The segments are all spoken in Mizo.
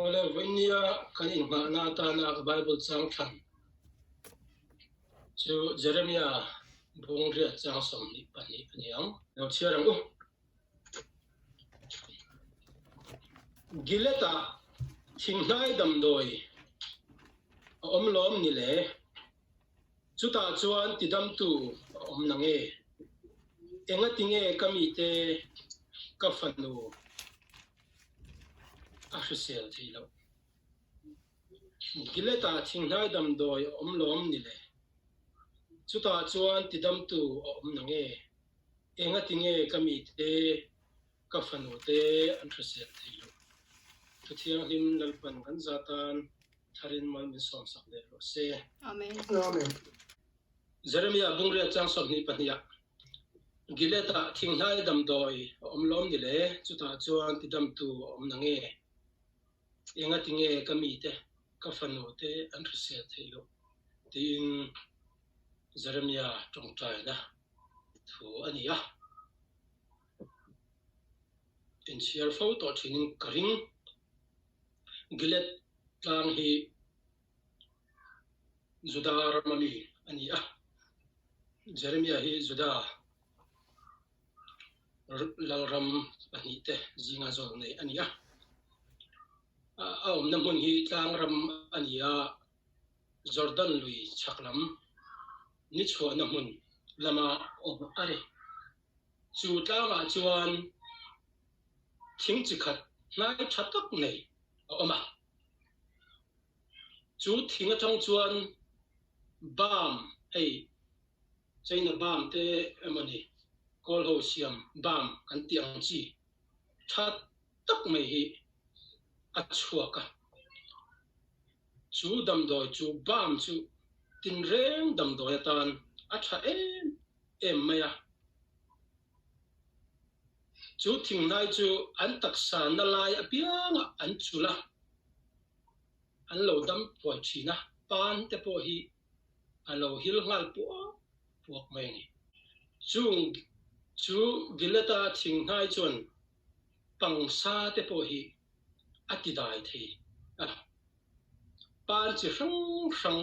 Awle, vawinia kan inghahna atana ka Bible chang thlan chu Jeremia bung riat chang 22 a ni ang. Lo chhiar ang u. Gilead-ah thinghnai damdawi a awm lawm ni le? Chutah chuan tidamtu a awm na nge? Engatinge ka mite ka fanu a hrisel thei loh? Gilead-ah thinghnai damdawi a awm lawm ni le? Chutah chuan tidamtu a awm na nge? Engatinge ka mite ka fanu te an hrisel thei loh? Thuthianghlim Lalpan kan zatan tharin mal min sawmsak leh rawh se. Amen. Amen. Jeremiah bungriat chang 22 ah Gilead-ah thinghnai damdawi a awm lawm ni le? Chutah chuan tidamtu a awm na nge? Engatinge ka mite, ka fanu te an hrisel theih loh? tiin Jeremiah tawngtaina thu a ni a. Inchhiar fo tawh thinin ka ring. Gilead tlang hi Juda rama mi a ni a, Jeremiah hi Juda lalram pahnihte zinga zawl nei a ni a. A awmna hmun hi tlang ram a ni a, Jordan lui chhak lam ni chhuahna hmun lama awm a ni. Chu tlangah chuan thing chi khat hnai tha tak nei a awm a. Chu thing atang chuan balm hei China balm te emaw ni kawl ho siam balm kan tih ang chi tha tak mai hi a chhuak a. Chu damdawi chu balm chu tinreng damdawi atan a tha em em mai a. Chu thinghnai chu an taksa na lai apiangah an chulh a, an lo dam thuai thin a, pan te pawh hi a lo hil nghal puak puak mai a ni. Chung chu Gilead-a thinghnai chuan pangsa te pawh hi a ti dai thei a, pan chi hrang hrang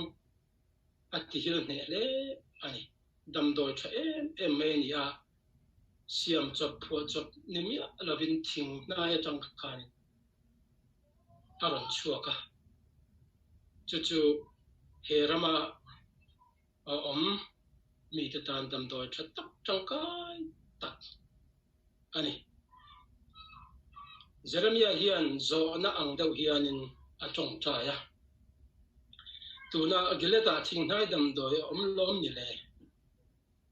a ti hil hneh hle a ni. Damdawi tha em em mai a ni a, siam chawp phuah chawp ni miah lovin thing hnai atang khanin a rawn chhuak a, chu chu he rama a awm mite tan damdawi tha tak tangkai tak a ni. Jeremiah hian zawhna ang deuh hianin a tawngtai a, Tuna Gilead-ah thinghnai damdawi a awm lawm ni le?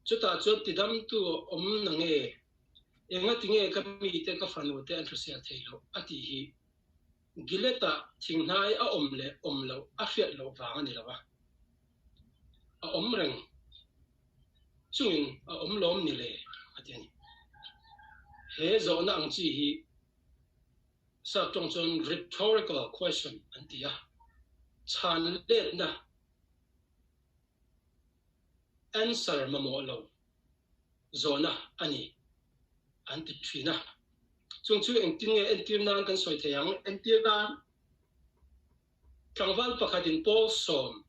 Chutah chuan tidamtu a awm na nge? Engatinge ka mite ka fanute an hrisel thei loh? a tih hi Gilead-ah thinghnai a awm leh awm loh a hriat loh vang a ni lo a. A awm reng chungin a awm lawm ni le? a ti a ni. He zawhna ang chi hi Sap tawng chuan rhetorical question an ti a, chhan letna, answer mamawh lo zawhna a ni an ti thin a. Chung chu engtin nge entir nan kan sawi thei ang? Entir nan tlangval pakhatin pawl sawm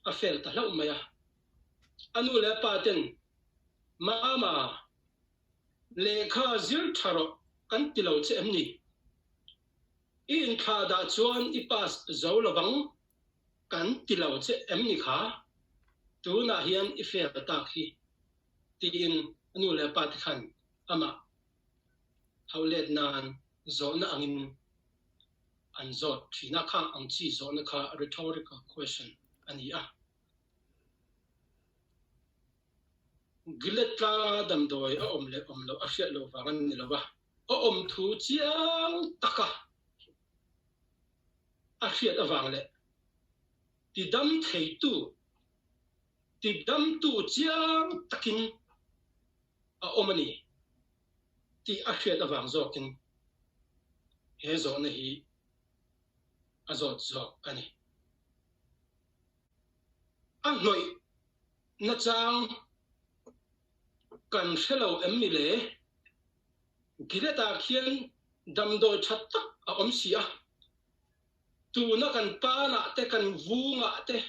a fel ta hlauh mai a. A nu leh a pa ten, Mama, lehkha zir tha rawh kan ti lo che em ni? I inthlah dah chuan i pass zo lovang kan ti lo che em ni kha? Tunah hian i fail tak hi, tiin a nu leh a pa te khan amah hauh let nan zawhna angin an zawt thin a, khang ang chi zawhna kha rhetorical question a ni a. Gilead tlanga damdawi a awm leh awm loh a hriat loh vang a ni lo a, a awm thu chiang taka a hriat avang leh tidam theitu, tidamtu chiang takin a awm a ni tih a hriat avang zawkin he zawhna hi a zawt zawk a ni. A hnawih nachang kan hre lo em ni le? Gilead-ah khian damdawi tha tak a awm si a. Tuna kan panah te, kan vungah te,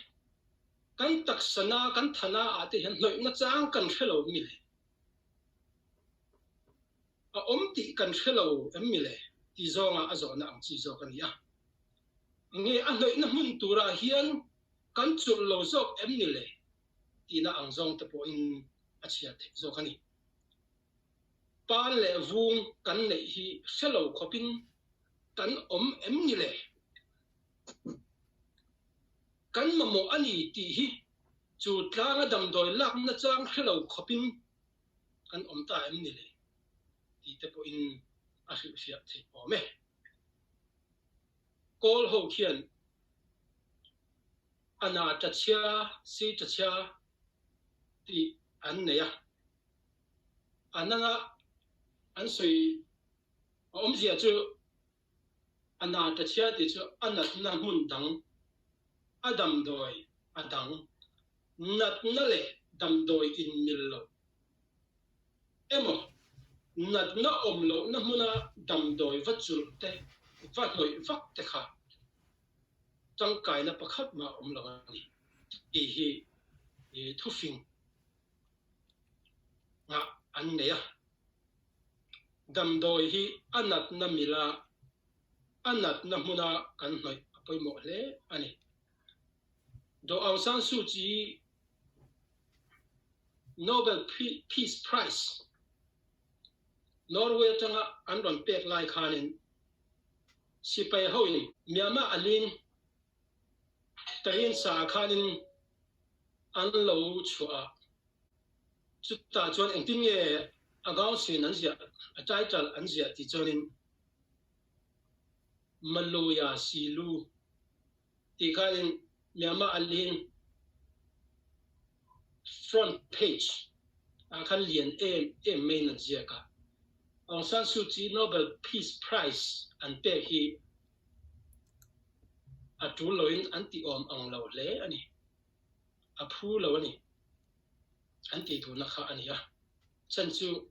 kan taksana, kan thana ah te hian hnawih nachang kan hre lo mi le? A awm tih kan hre lo em mi le? Ti zawnga a zawhna ang chi zawk a ni a. Nge a hnawihna hmun turah hian kan chulh lo zawk em ni le? Tihna ang zawng te pawhin a chhiar theih zawk a ni. Pan leh vung kan neih hi hre lo khawpin kan awm em ni le? Kan mamawh a ni tih hi chu tlanga damdawi lakna chang hre lo khawpin kan awm ta em ni le? Tih te pawhin a hrilhfiah theih awm e. Kawl ho khian a na ta chhia si ta chhia tih an nei a. A nanga an sawi a awmzia chu a na ta chhia tih chu a natna hmun dang, a damdawi a dang, natna leh damdawi inmil lo emaw natna awm lohna hmuna damdawi va chulh te, va hnawih vak te kha tangkaina pakhat mah a awm lo a ni tih hi thufing ngah an nei a. Damdawi hi a natna mila a natna hmuna kan hnawih a pawimawh hle a ni. Daw Aung San Suu Kyi Nobel Peace Prize Norway atanga an rawn pek lai khanin sipai hoin Myanmar a ling tarin sa khanin an lo chhuah a, chutah chuan engtin nge a gausin an ziah, a title an ziah tih chuanin Maluya Silu tih khanin Myanmar a ling front page ah khan lian em em maiin an ziak a. Aung San Suu Kyi Nobel Peace Prize an pek hi a tul loin an ti awm ang lo hle a ni. A phu lo a ni. An tih duhna kha a ni a. Chan chu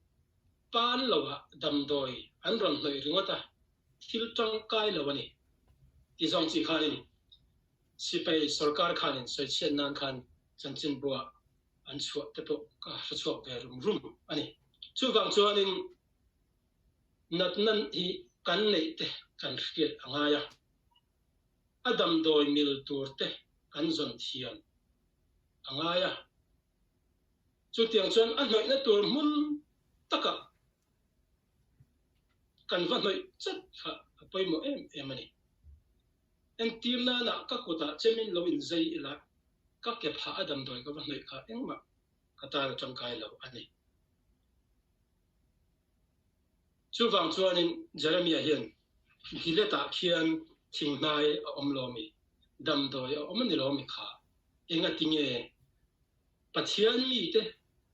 pan loah damdawi an rawn hnawih ringawt a. Thil tangkai lo a ni ti zawng chi khanin sipai sorkar khanin sawichhiat nan khan chanchinbuah an chhuah te pawh ka hre chhuak ve rum rum a ni. Chuvang chuanin natna hi kan neih te kan hriat a ngai a, a damdawi mil tur te kan zawn thiam a ngai a. Chutiang chuan a hnawihna tur hmun takah Kan va hnawih chat kha a pawimawh em em a ni. Entir nana ka kutah chemin lo inzei ila ka ke phah a damdawi ka va hnawih kha engmah ka tan a tangkai lo a ni. Chuvang chuanin Jeremia hian Gilead-ah khian thinghnai a awm lo mi, damdawi a awm a ni lo mi kha engatinge Pathian mite,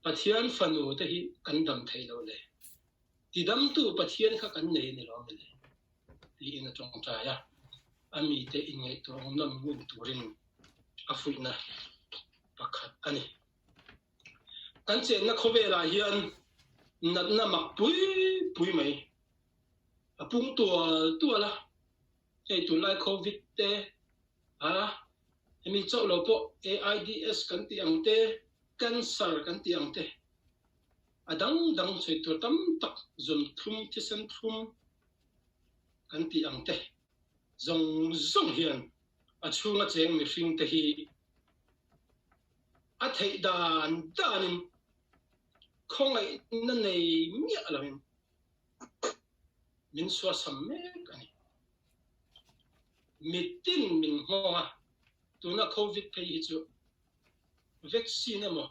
Pathian fanu te hi kan dam thei lo le. Tidamtu Pathian kha kan nei a ni lo mi le? tiin a tawngtai a, a mite inngaihtuah awm nawm ngun turin a fuihna pakhat a ni. Kan chenna khawvelah hian natna mak pui pui mai a pung tual tual a, hei tunlai Covid te, A, hemi chauh lo pawh AIDS kan tih ang te, cancer kan tih ang te, a dang dang sawi tur tam tak zun thlum, thisen thlum kan tih ang te zawng zawng hian a chhunga cheng mihring te hi a theih dan danin khawngaihna nei miah loin min suasam mek a ni. Mitin min nghawng a, tuna Covid phei hi chu vaccine emaw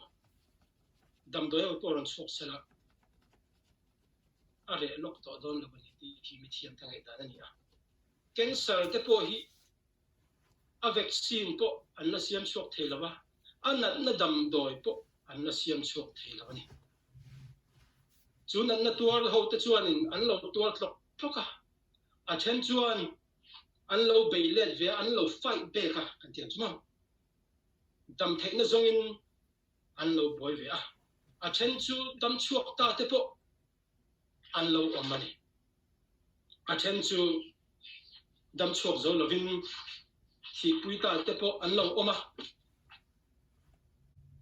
damdawi emaw pawh rawn chhuak sela a reh lawk tawh dawn lo a ni tih hi mithiam te ngaihdan a ni a. Cancer te pawh hi a vaccine pawh an la siam chhuak thei lo a, a natna damdawi pawh an la siam chhuak thei lo a ni. Chu natna tuar ho te chuanin an lo tuar tlawk tlawk a, a then chuan an lo bei let ve a, an lo fight back a kan tih ang chu maw. Dam theihna zawngin an lo buai ve a, a then chu dam chhuak ta te pawh an lo awm a ni. A then chu. Dam chhuak zo lovin thihpui ta te pawh an lo awm a,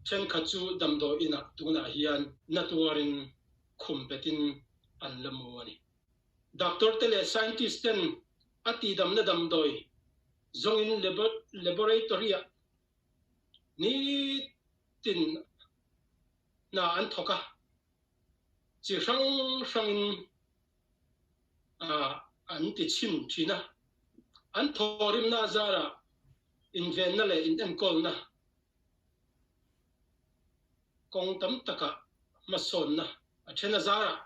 thenkhat chu damdawi inah tunah hian na tuarin khum petin an la mu a ni. Doctor te leh scientist ten a tihdamna damdawi zawngin laboratory-ah nitin hna an thawk a, chi hrang hrangin an ti chhin thin a, an thawhrimna azarah invenna leh inenkawlna kawng tam takah hmasawnna a then azarah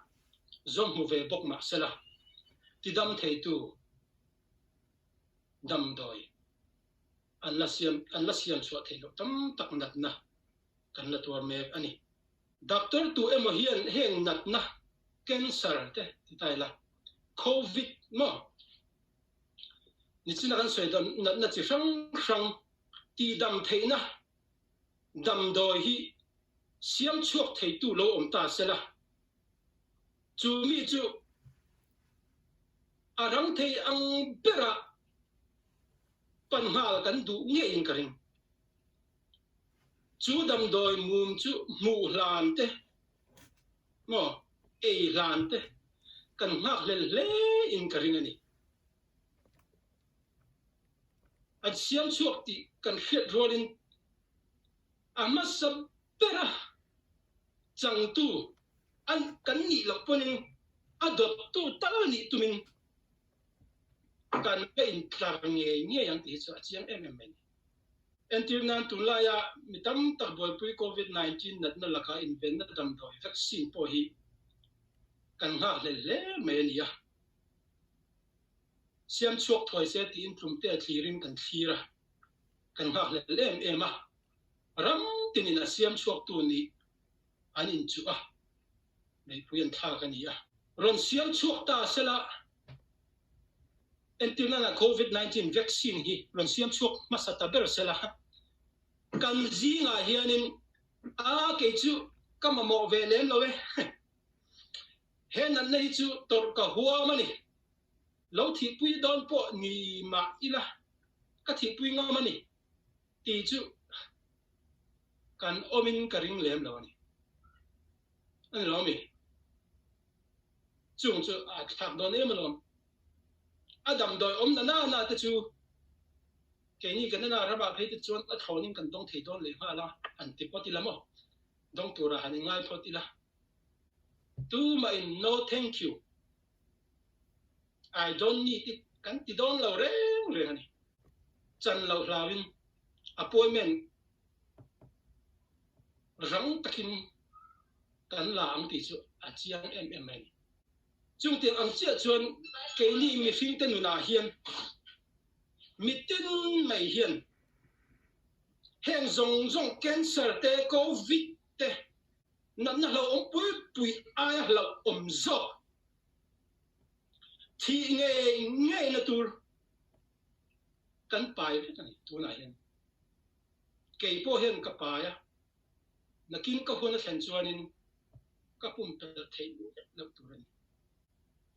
zawm hmu ve bawk mah sela, tidam theitu damdawi an la siam an la siam chhuah theih loh tam tak natna kan la tuar mek a ni. Doctor tu emaw hian heng natna cancer te ti ta ila covid maw nichina kan sawi dan natna chi hrang hrang tihdam theihna damdawi hi siam chhuak theitu lo awm ta sela chu mi chu a rang thei ang berah pan nghal kan duh ngeiin ka ring. Chu damdawi mum chu hmuh hlan te maw ei hlan te kan nghak hlel hle in ka ring a ni. An siam chhuak tih kan hriat rualin a hmasa bera changtu an kan nih loh pawhin a dawttu tal nih tumin kan va intlar ngei ngei ang tih hi chu a chiang em em mai a ni. Entir nan tunlaia mi tam tak buaipui Covid 19 natna laka invenna damdawi vaccine pawh hi kan nghakhlel hle mai a ni a. Siam chhuak thuai se tiin tlumte a thlirin kan thlir a, kan nghakhlel em em a. Ram tinin a siam chhuaktu nih an inchuh a, meipui an thlak a ni a. Rawn siam chhuak ta sela Entirnana Covid 19 vaccine hi rawn siam chhuak hmasa ta ber sela, kan zingah hianin a kei chu ka mamawh ve lem lo e, he natna hi chu tawrh ka huam a ni, lo thihpui dawn pawh ni mah ila ka thihpui ngam a ni tih chu kan awmin ka ring lem lo a ni. A ni lo ami? Chung chu a thlak dawn em alawm. A damdawi awm na na na te chu keini kan ena ramah phei te chuan a thlawnin kan dawng thei dawn leh nghal a, han ti phawt ila maw? Dawng turah han inngai phawt ila. Tumahin no thank you, I don't need it kan ti dawn lo reng reng a ni. Chan loh hlauin appointment rang takin kan la ang tih chu a chiang em em mai a ni. Chungtiang ang chiah chuan keini mihringte nunah hian mitin mai hian heng zawng zawng cancer te, covid te, natna hlauhawm pui pui aia hlauhawm zawk thih ngei ngeina tur kan pai vek a ni tunah hian. Kei pawh hian ka pai a, nakin ka hun a thlen chuanin ka pumpelh theih miah loh tur a ni.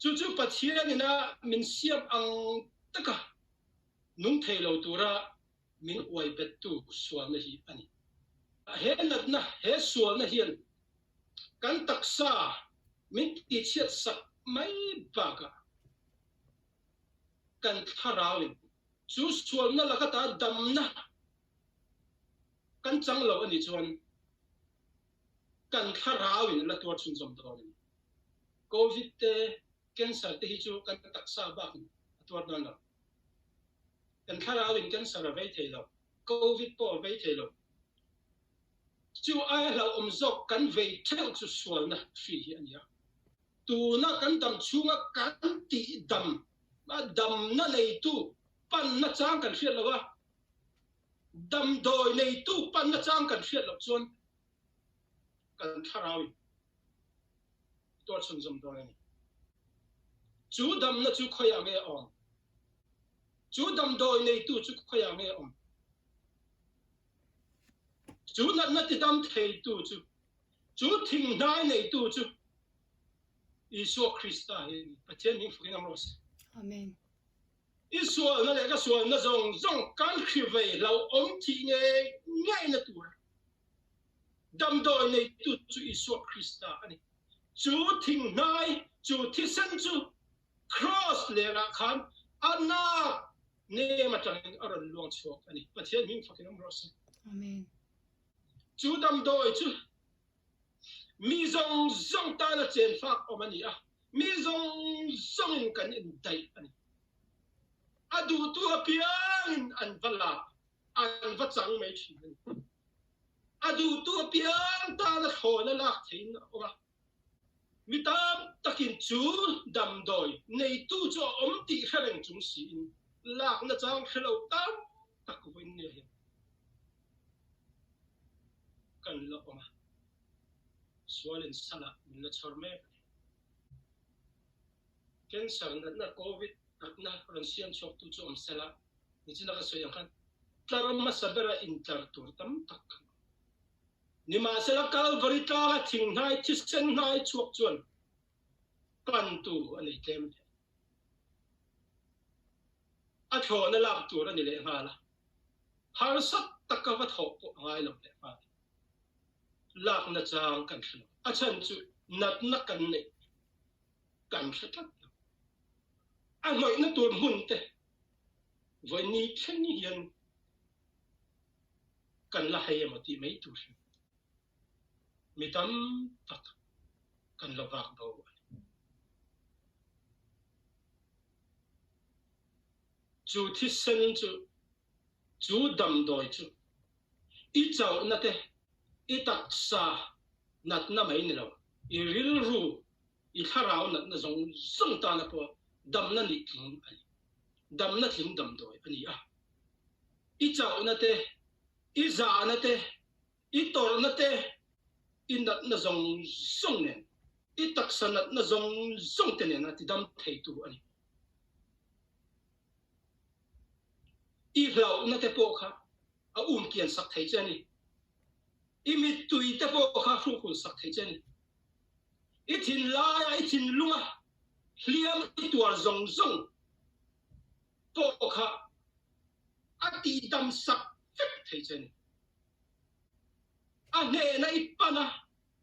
Chu chu Pathian ina min siam ang taka nung thei lo tura min uai bettu sualna hi a ni. He natna, he sualna hian kan taksa min tihchhiat sak mai bakah kan thlarauin chu sualna lakata damna kan chang lo a nih chuan kan thlarauin a la tuar chhunzawm dawn a ni. Covid te, cancer te hi chu kan taksa bakin a tuar dawn lo. Kan thlarauin cancer a vei thei lo, Covid pawh a vei thei lo. Chu aia hlauhawm zawk kan vei theuh chu sualna hri hi a ni a. Tuna kan dam chhunga kan tih dam, damna neitu panna chang kan hriat lo a, Damdawi neitu panna chang kan hriat loh chuan kan thlarauin tuar chhunzawm dawn a ni. Chu damna chu khawiah nge a awm? Chu damdawi neitu chu khawiah nge a awm? Chu natna tidam theitu chu, chu thinghnai neitu chu Isua Krista hi a ni. Pathian hming fakin awm rawh se. Amen. I sualna leh ka sualna zawng zawng kan hri vei hlauhawm thih ngei ngeina tura damdawi neitu chu Isua Krista a ni. Chu thinghnai, chu thisen chu Kraws lerah khan a nak nem atangin a rawn luang chhuak a ni. Pathian hming fakin awm rawh se. Amen. Chu damdawi chu mi zawng zawng tana chen fak awm a ni a, mi zawng zawngin kan indaih a ni. A duhtu apiangin an va la, an va chang mai thin a ni. A duhtu apiang tana thlawna lak theihin a awm a. Mi tam takin chu damdawi neitu chu a awm tih hre reng chung siin lakna chang hre lo tam tak vawiin nia hian kan la awm a, sualin salah min la chhawr mek a ni. Cancer natna, Covid natna rawn siam chhuaktu chu awm sela, nichina ka sawi ang khan tlar hmasa bera intlar tur tam tak kan awm. Nimahsela Kalvari tlanga thinghnai thisen hnai chhuak chuan pantu a nei tlem hle. A thlawhna lak tur a ni leh nghal a, harsa taka va thawh pawh a ngai lo leh nghal. Lakna chang kan hre lo. A chhan chu natna kan neih kan hre tlat lo. A hnawihna tur hmun te vawiin thleng hian kan la hei emaw tih mai tur hi mi tam tak kan la vak bo a ni. Chu thisen chu, chu damdawi chu i chauhna te, i taksa natna mai ni lo, i rilru, i thlarau natna zawng zawng tana pawh damna nih tling a ni. Damna tling damdawi a ni a. I chauhna te, i zahna te, i tawrhna te, i natna zawng zawng nen, i taksa natna zawng zawng te nena tidam theitu a ni. I hlauhna te pawh kha a um kian sak thei che a ni. I mittui te pawh kha hrukhul sak thei che a ni. I thinlaia, i thinlunga hliam i tuar zawng zawng pawh kha a tihdam sak vek thei che a ni. A hnehna i pan a,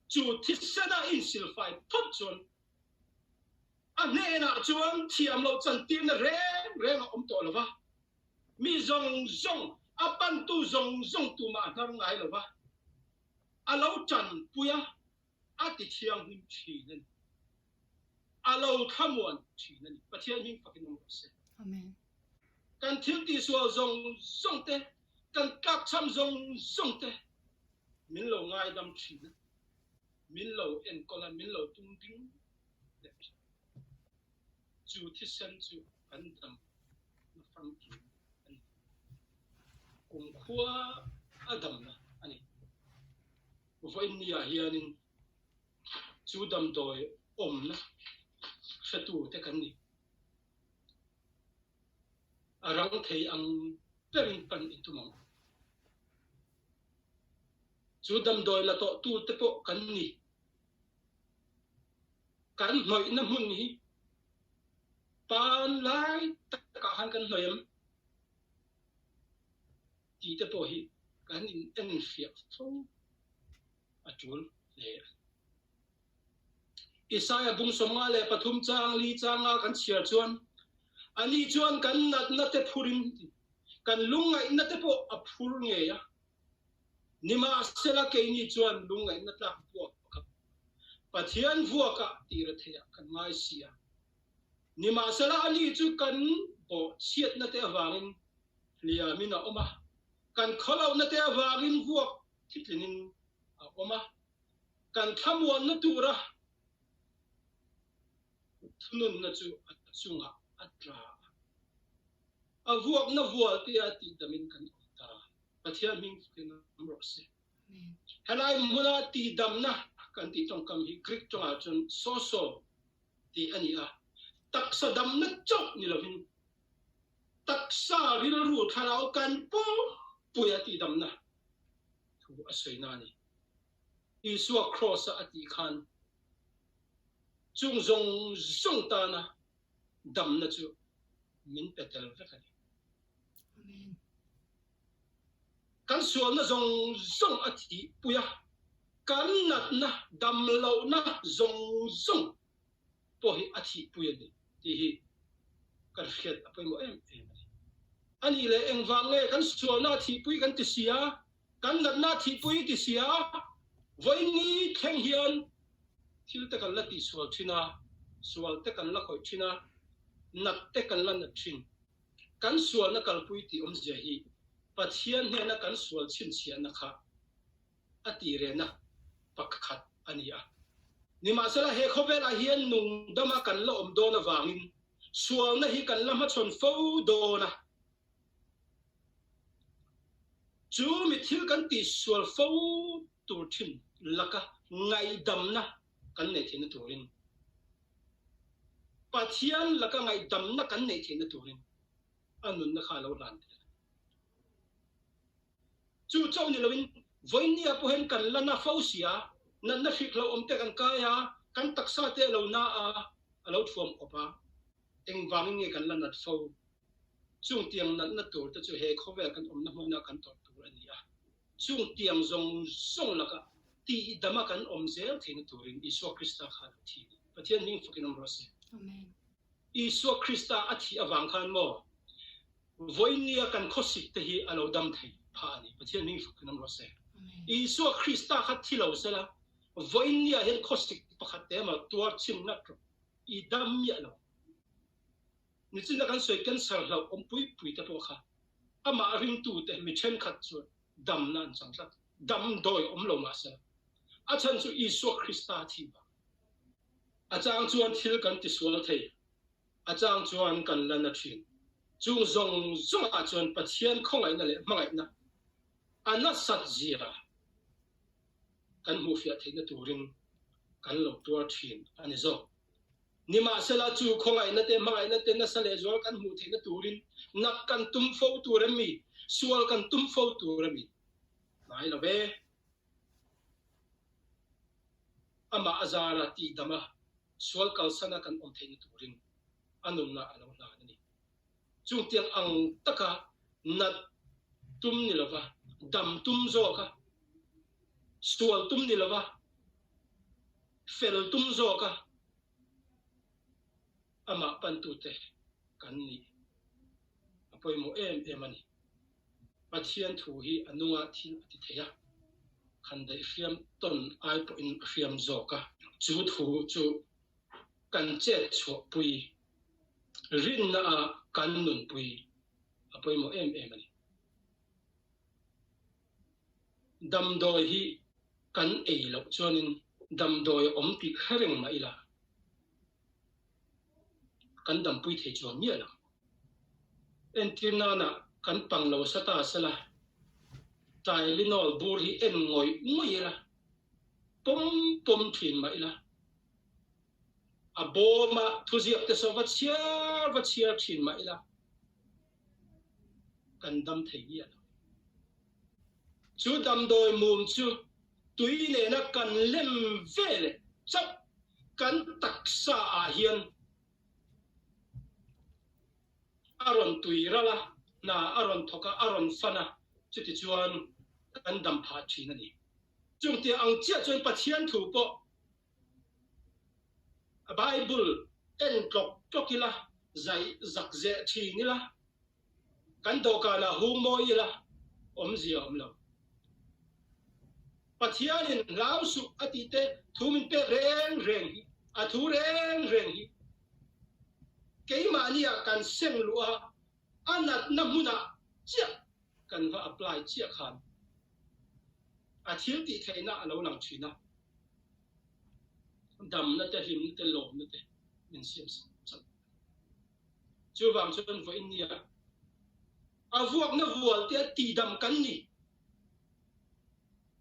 chu thisena insilfai phawt chuan a hnenah chuan thiam loh chantirna reng reng a awm tawh lo va, mi zawng zawng, a pantu zawng zawng tumah a hnar ngai lo va, a lo tanpui a, a ti thianghlim thin a ni. A lo thlamuan thin a ni. Pathian hming fakin awm rawh se. Amen. Kan thil tihsual zawng zawng te, kan tlakchham zawng zawng te min lo ngaidam thin a, min lo enkawl a, min lo tum ding leh thin. Chu thisen chu kan dam na famkim a ni. Kumkhua a damna a ni. Vawiin niah hianin chu damdawi awmna hretute kan ni. A rang thei ang berin pan i tum ang. Chu damdawi la tawhtute pawh kan ni. Kan hnawihna hmun hi pan lai takah khan kan hnawih em? Tih te pawh hi kan in enfiah fo a tul hle a ni. Isaiah bung 53 chang li changa kan chhiar chuan, Ani chuan kan natna te phurin kan lungngaihna te pawh a phur ngei a, nimahsela keini chuan lungngaihna tlak vuak a Pathian vuakah tih retheiah kan ngai si a, nimahsela ani chu kan bawhchhiatna te avangin hliamin a awm a, kan khawlohna te avangin vuak thitlinin a awm a, kan thlamuanna tura thununna chu a chungah a tla a, a vuakna vual te a tihdamin kan awm ta. Pathian hming fakin awm rawh se. Helai hmuna tihdamna kan tih tawngkam hi Greek tawngah chuan soso tih a ni a, taksa damna chauh ni lovin taksa rilru thlarau kan pumpui a tihdamna thu a sawina a ni. Isua Kraws-a a tih khan chung zawng zawng tana damna chu. Min pe tel vek a ni. Amen. Kan sualna zawng zawng a thihpui a, kan natna, damlohna zawng zawng pawh hi a thihpui a ni tih hi kan hriat a pawimawh em em a ni. A nih leh engvang nge kan sualna a thihpui kan ti sia, kan natna a thihpui ti sia, vawiin thleng hian thil te kan la tihsual thin a, sual te kan la khawih thin a, nat te kan la nat thin. Kan sualna kalpui tih awmzia hi Pathian hnena kan sual chhinchhiahna kha a tirehna pakhat a ni a. Nimahsela he khawvelah hian nung dama kan la awm dawn avangin sualna hi kan la hmachhawn fo dawn a. Chu mi thil kan tihsual fo tur thin laka ngaihdamna kan neih theihna turin Pathian laka ngaihdamna kan neih theihna turin a nunna kha a lo hlan tel a ni. Chu chauh ni loin vawinia pawh hian kan la na fo sia, natna hrik lo awm te kan kai a, kan taksa te a lo na a, a lo thuam awp a, engvangin nge kan la nat fo? Chung tiang natna tur te chu he khawvel kan awmna hmuna kan tawrh tur a ni a. Chung tiang zawng zawng lakah tihdama kan awm zel theihna turin Isua Krista kha a lo thi a ni. Pathian hming fakin awm rawh se. Amen. Isua Krista a thih avang khan maw vawinia kan khawsik te hi a lo dam thei phah a ni. Pathian hming fakin awm rawh se. Amen. Isua Krista kha thi lo sela vawinia hian khawsik pakhat te emaw tuar chim ngat rawh i dam miah lo. Nichina kan sawi cancer hlauh awm pui pui te pawh kha amah ringtute mi thenkhat chuan damna an chang tlat. Damdawi awm lo mahse a chhan chu Isua Krista thih vang. A chang chuan thil kan tisual thei, a chang chuan kan la na thin. Chung zawng zawngah chuan Pathian khawngaihna leh hmangaihna a nasat zia kan hmuhfiah theihna turin kan lo tuar thin a ni zawk. Nimahsela chu khawngaihna te, hmangaihna te nasa lehzual kan hmuh theihna turin nak kan tum fo tur em mi? Sual kan tum fo tur em mi? Ngai lo ve. Amah a zara tihdama sual kalsana kan awm theihna turin a nunna a lo hlan a ni. Chungtiang ang taka nat tum ni lova dam tum zawka, sual tum ni lova fel tum zawka amah pantute kan nih a pawimawh em em a ni. Pathian thu hi a nunga thil a ti thei a, khan daih hriam tawn ai pawhin a hriam zawk a. Chu thu chu kan chet chhuahpui, rinna a kan nunpui a pawimawh em em a ni. Damdawi hi kan ei loh chuanin damdawi a awm tih hre reng mah ila kan dampui thei chuang miah lo. Entir nana kan pang lo sa ta sela, Tylenol bur hi en ngawih ngawih ila, pawm pawm thin mah ila, a bawma thuziak te saw va chhiar va chhiar thin mah ila, kan dam thei miah lo. Chu damdawi mum chu tui nena kan lem ve leh chauh kan taksa ah hian a rawn tui ral a, hna a rawn thawk a, a rawn fan a, chutichuan kan dam phah thin a ni. Chungtiang ang chiah chuan Pathian thu pawh Bible en tlawk tlawk ila, zai zak zeh thin ila, kan dawhkanah hung mawi ila, awmzia a awm lo. Pathianin hlau suh a tih te thu min pek reng reng hi, a thu reng reng hi keimahniah kan seng luh a, a natna hmunah chiah kan va apply chiah khan a thil tih theihna a lo lang thin a, damna te, hlimna te, lawmna te min siam sak chauh. Chuvang chuan vawiin nia a vuakna vual te a tihdam kan ni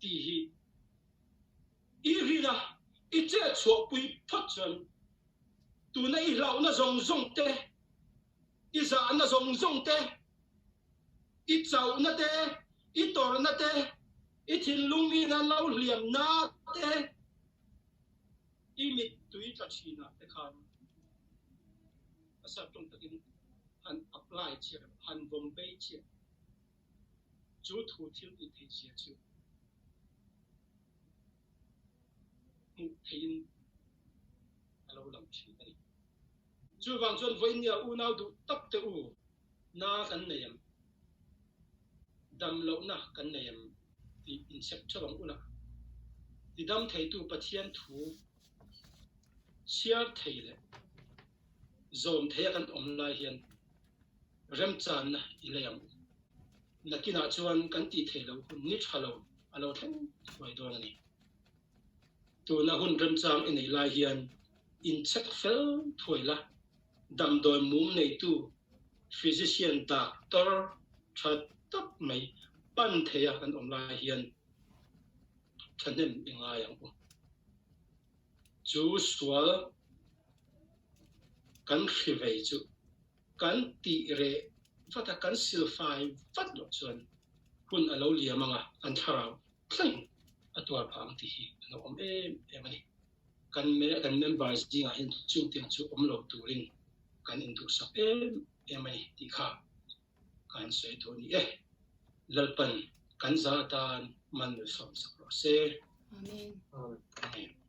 tih hi i rin a, i chet chhuahpui phawt chuan tuna i hlauhna zawng zawng te, i zahna zawng zawng te, i chauhna te, i tawrhna te, i thinlung mina lo hliamna te, i mittui tla thinah te khan a sap tawng takin. Han apply chiah, han vawm bei chiah. Chu thu thil tih theih zia chu hmuh theihin a lo lang thin a ni. Chuvang chuan vawinia unau duh tak te u, na kan nei em? Dam lohna kan nei em? tih inchhek theuh ang ula. Tidam theitu Pathian thu chhiar thei leh zawm theia kan awm lai hian remchanna i lei ang u. Nakinah chuan kan tih theih loh hun ni tha lo a lo thleng thuai dawn a ni. Tuna hun remchang i neih lai hian inchhek fel thuai la, damdawi mum neitu physician doctor tha tak mai pan theia kan awm lai hian thahnem i ngai ang u. Chu sual kan hri vei chu kan tih reh vat a, kan silfai vat loh chuan hun a lo liam ang a, kan thlarau thleng a tuar phah ang tih hi a lo awm em em a ni. Kan kan member zingah hian chungtiang chu awm lo turin kan induhsak em em a ni tih kha kan sawi duh a ni e. Lalpan kan za atan man sawmsak rawh se. Amen. Amen.